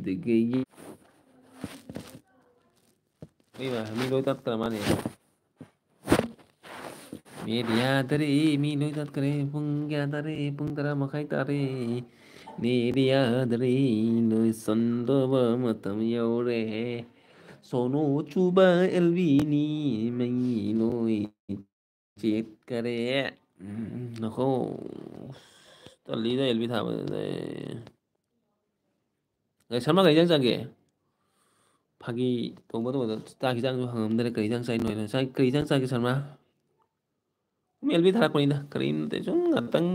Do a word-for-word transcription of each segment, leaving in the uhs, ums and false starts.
ꯑꯗꯒꯤ ꯏꯃꯥ, ꯃꯤ ꯂꯣꯏ ꯇꯠꯈ꯭ꯔ ꯃꯥꯅꯦ꯫ ꯃꯤꯗꯤ ꯌꯥꯗꯔꯦ, ꯃꯤ ꯂꯣꯏ ꯇꯠꯈ꯭ꯔꯦ꯫ ꯄꯨꯡ ꯀꯌꯥ ꯇꯥꯔꯦ? ꯄꯨꯡ ꯇꯔꯥ ꯃꯈꯥꯏ ꯇꯥꯔꯦ꯫ ꯃꯤꯗꯤ ꯌꯥꯗꯔꯦ, ꯂꯣꯏꯁꯟꯗꯧꯕ ꯃꯇꯝ ꯌꯧꯔꯦ꯫ ꯁꯣꯅꯣ ꯆꯨꯕ ꯑꯦꯜꯕꯤꯅꯤ, ꯃꯩ ꯂꯣꯏ ꯆꯦꯠꯈꯔꯦ꯫ ꯎꯝ, ꯉꯥꯏꯈꯣ꯫ ꯇꯜꯂꯤꯗ ꯑꯦꯜꯕꯤ ꯊꯥꯕꯗꯨꯗ꯫ ꯑꯦ, ꯁꯔꯃ, ꯀꯔꯤ ꯏꯟꯖꯥꯡ ꯆꯥꯒꯦ? ꯐꯥꯒꯤ ꯇꯧꯕ ꯇꯧꯕꯗ ꯆꯥꯛ ꯍꯤꯟꯖꯥꯡꯁꯨ ꯍꯪꯉꯝꯗꯅ ꯀꯔꯤ ꯏꯟꯖꯥꯡ ꯆꯥꯏꯅꯣ ꯍꯥꯏꯅ꯫ ꯆꯥꯛ-, ꯀꯔꯤ ꯏꯟꯖꯥꯡ ꯆꯥꯒꯦ, ꯁꯔꯃ? ꯁꯨꯝ ꯑꯦꯜꯕꯤ ꯊꯥꯔꯛꯄꯅꯤꯗ꯫ ꯀꯔꯤꯝ ꯅꯠꯇꯦ, ꯁꯨꯝ ꯉꯥꯛꯇꯪ꯫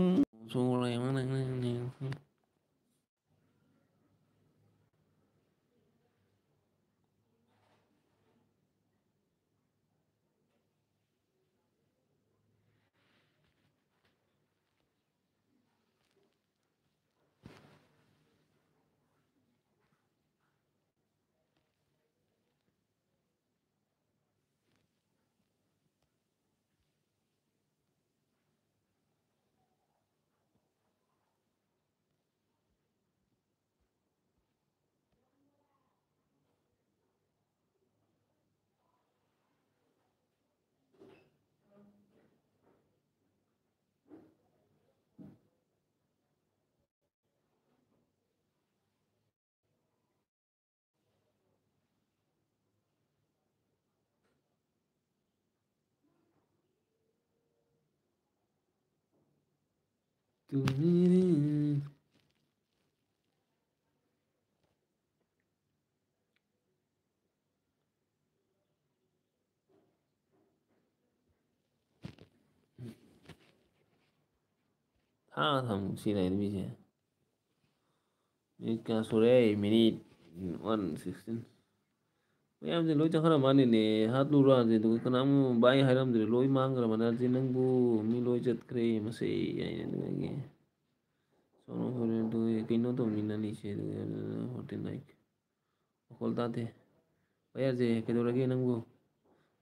ꯊꯥ ꯊꯝ ꯁꯤ ꯂꯩꯔꯝꯃꯤꯁꯦ꯫ ꯃꯤꯅꯤꯠ ꯀꯌꯥ ꯁꯨꯔꯦ? Minute one sixteen. ꯃꯌꯥꯝꯁꯦ ꯂꯣꯏ ꯆꯠꯈ꯭ꯔ ꯃꯥꯜꯂꯦꯅꯦ꯫ ꯍꯥꯠꯂꯨꯔꯥꯁꯦ, ꯑꯗꯨꯒ ꯀꯅꯥꯝ ꯕꯥꯏ ꯍꯥꯏꯔꯝꯗ꯭ꯔꯦ꯫ ꯂꯣꯏ ꯃꯥꯡꯈ꯭ꯔ ꯃꯥꯜꯂꯦ꯫ ꯅꯪꯕꯨ ꯃꯤ ꯂꯣꯏ ꯆꯠꯈ꯭ꯔꯦ, ꯃꯁꯤ ꯍꯥꯏꯅ ꯑꯗꯨꯃꯥꯏꯒꯤ꯫ ꯁꯣꯅꯣ ꯐꯨꯔꯦ, ꯑꯗꯨꯒ ꯀꯩꯅꯣ ꯇꯧꯅꯤꯡꯅꯅꯤꯁꯦ, ꯑꯗꯨꯒ ꯐꯣꯔꯇꯤ ꯂꯥꯏꯛ꯫ ꯃꯈꯣꯜ ꯇꯥꯗꯦ꯫ ꯕꯥꯏ ꯑꯥꯔ ꯖꯦ, ꯀꯩꯗꯧꯔꯒꯦ ꯅꯪꯕꯨ?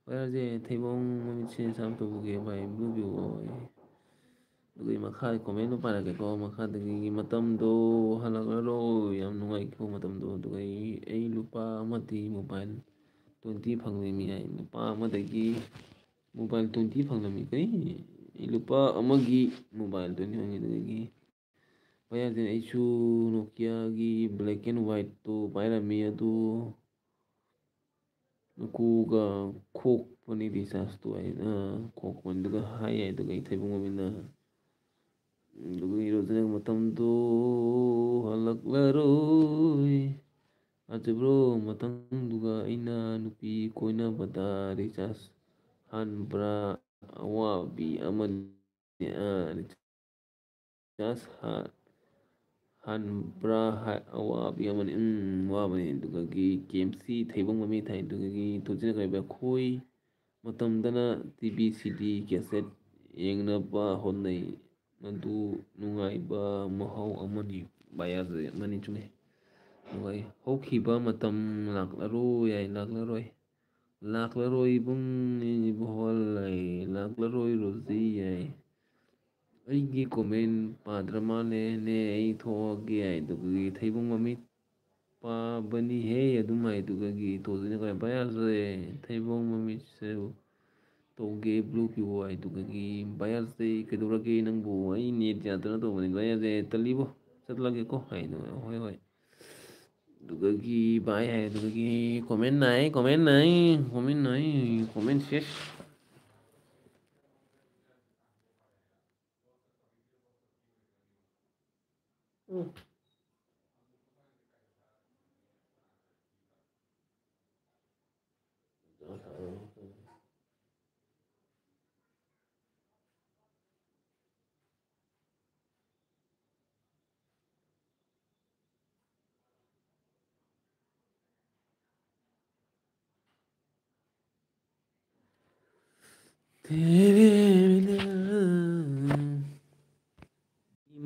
ꯕꯥꯏ ꯑꯥꯔ ꯖꯦ, ꯊꯩꯕꯣꯡ ꯃꯃꯤꯠꯁꯦ ꯁꯥꯝ ꯇꯧꯕꯒꯦ, ꯚꯥꯏ, ꯕ꯭ꯂꯨ ꯄꯤꯌꯣ, ꯚꯥꯏ꯫ ꯑꯗꯨꯒꯤ ꯃꯈꯥ comment ꯄꯥꯔꯛꯀꯦꯀꯣ꯫ ꯃꯈꯥꯗꯒꯤ, "ꯃꯇꯝꯗꯣ ꯍꯜꯂꯛꯂꯔꯣꯏ, ꯌꯥꯝ ꯅꯨꯡꯉꯥꯏꯈꯤꯕ ꯃꯇꯝꯗꯣ꯫ ꯑꯗꯨꯒ ꯑꯩ, ꯑꯩ ꯂꯨꯄꯥ ꯑꯃꯗꯤ mobile twenty ꯐꯪꯂꯝꯃꯤ" ꯍꯥꯏ꯫ ꯂꯨꯄꯥ ꯑꯃꯗꯒꯤ mobile twenty ꯐꯪꯂꯝꯃꯤ꯫ ꯀꯩ? ꯑꯩ ꯂꯨꯄꯥ ꯑꯃꯒꯤ mobile twenty ꯐꯪꯉꯤ꯫ ꯑꯗꯨꯗꯒꯤ ꯄꯩꯁꯥꯁꯦ ꯑꯩꯁꯨ Nokia ꯒꯤ black and white ꯇꯣ ꯄꯥꯏꯔꯝꯃꯤ꯫ ꯑꯗꯨ ꯀꯣꯛꯀ ꯈꯣꯛꯄꯅꯤ recharge ꯇꯣ ꯍꯥꯏꯅ, ꯈꯣꯛꯄꯅꯤ꯫ ꯑꯗꯨꯒ ꯍꯥꯏ ꯍꯥꯏ꯫ ꯑꯗꯨꯒ ꯑꯩ ꯊꯩꯕꯣꯡ ꯃꯃꯤꯠꯅ, ꯑꯗꯨꯒ ꯏꯔꯣꯗꯅ, "ꯃꯇꯝꯗꯣ ꯍꯜꯂꯛꯂꯔꯣꯏ꯫ ꯑꯗꯨꯕꯨ ꯃꯇꯝꯗꯨꯒ ꯑꯩꯅ ꯅꯨꯄꯤ ꯀꯣꯏꯅꯕꯗ recharge ꯍꯥꯟꯕ꯭ꯔꯥ? ꯑꯋꯥꯕꯤ ꯑꯃꯅꯤ꯫ ꯑ, recharge ꯍꯥ-, ꯍꯥꯟꯕ꯭ꯔꯥ? ꯍꯥ-, ꯑꯋꯥꯕꯤ ꯑꯃꯅꯤ꯫ ꯎꯝ, ꯋꯥꯕꯅꯤ꯫" ꯑꯗꯨꯒꯒꯤ ꯀꯦ ꯑꯦꯝ ꯁꯤ ꯊꯩꯕꯣꯡ ꯃꯃꯤꯠ ꯊꯥꯏ꯫ ꯑꯗꯨꯒꯒꯤ ꯊꯣꯛꯆꯤꯜꯂꯛꯂꯤꯕ ꯑꯩꯈꯣꯏ ꯃꯇꯝꯗꯅ ꯇꯤ ꯚꯤ, ꯁꯤ ꯗꯤ, cassette ꯌꯦꯡꯅꯕ ꯍꯣꯠꯅꯩ꯫ ꯃꯗꯨ ꯅꯨꯡꯉꯥꯏꯕ ꯃꯍꯥꯎ ꯑꯃꯅꯤ꯫ ꯚꯥꯏ, ꯑꯗꯨꯗꯤ ꯑꯃꯅꯤ ꯆꯨꯝꯃꯦ꯫ ꯅꯨꯡꯉꯥꯏ꯫ "ꯍꯧꯈꯤꯕ ꯃꯇꯝ ꯂꯥꯛꯂꯔꯣꯏ" ꯍꯥꯏ, ꯂꯥꯛꯂꯔꯣꯏ꯫ "ꯂꯥꯛꯂꯔꯣꯏ ꯏꯕꯨꯡ, ꯏꯕꯨꯡ ꯍꯣꯜ" ꯍꯥꯏ, "ꯂꯥꯛꯂꯔꯣꯏ ꯔꯣꯖꯤ" ꯍꯥꯏ꯫ "ꯑꯩꯒꯤ comment ꯄꯥꯗ꯭ꯔ ꯃꯥꯜꯂꯦꯅꯦ, ꯑꯩ ꯊꯣꯛꯑꯒꯦ" ꯍꯥꯏ꯫ ꯑꯗꯨꯒꯤ ꯊꯩꯕꯣꯡ ꯃꯃꯤꯠ ꯄꯥꯕꯅꯤꯍꯦ ꯑꯗꯨꯝ ꯍꯥꯏꯗꯨꯒꯒꯤ ꯇꯣꯗꯨꯅ ꯀꯔꯤ ꯚꯥꯏ ꯌꯥꯗ꯭ꯔꯦ꯫ ꯊꯩꯕꯣꯡ ꯃꯃꯤꯠꯁꯦ ꯇꯧꯒꯦ blue ꯄꯤꯌꯣ ꯍꯥꯏꯗꯨꯒꯒꯤ ꯚꯥꯏ ꯌꯥꯗ꯭ꯔꯦ꯫ "ꯀꯩꯗꯧꯔꯒꯦ ꯅꯪꯕꯨ? ꯑꯩ net ꯌꯥꯗꯅ ꯇꯧꯕꯅꯤ ꯚꯥꯏ ꯌꯥꯗ꯭ꯔꯦ꯫ ꯇꯜꯂꯤꯕꯣ, ꯆꯠꯂꯒꯦꯀꯣ" ꯍꯥꯏꯗꯨꯒ "ꯍꯣꯏ ꯍꯣꯏ" ꯑꯗꯨꯒꯒꯤ ꯚꯥꯏ ꯍꯥꯏ꯫ ꯑꯗꯨꯒꯒꯤ comment ꯅꯥꯏ, comment ꯅꯥꯏ, comment ꯅꯥꯏ, comment ꯁꯦ꯫ ꯎꯝ꯫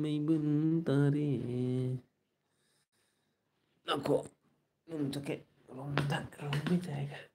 ꯃꯩꯕꯨꯟ ꯇꯥꯔꯦ꯫ ꯉꯥꯏꯈꯣ, ꯔꯨꯝ ꯆꯠꯀꯦ꯫ ꯔꯨꯝꯗ, ꯔꯨꯝꯗ ꯆꯠꯀꯦ꯫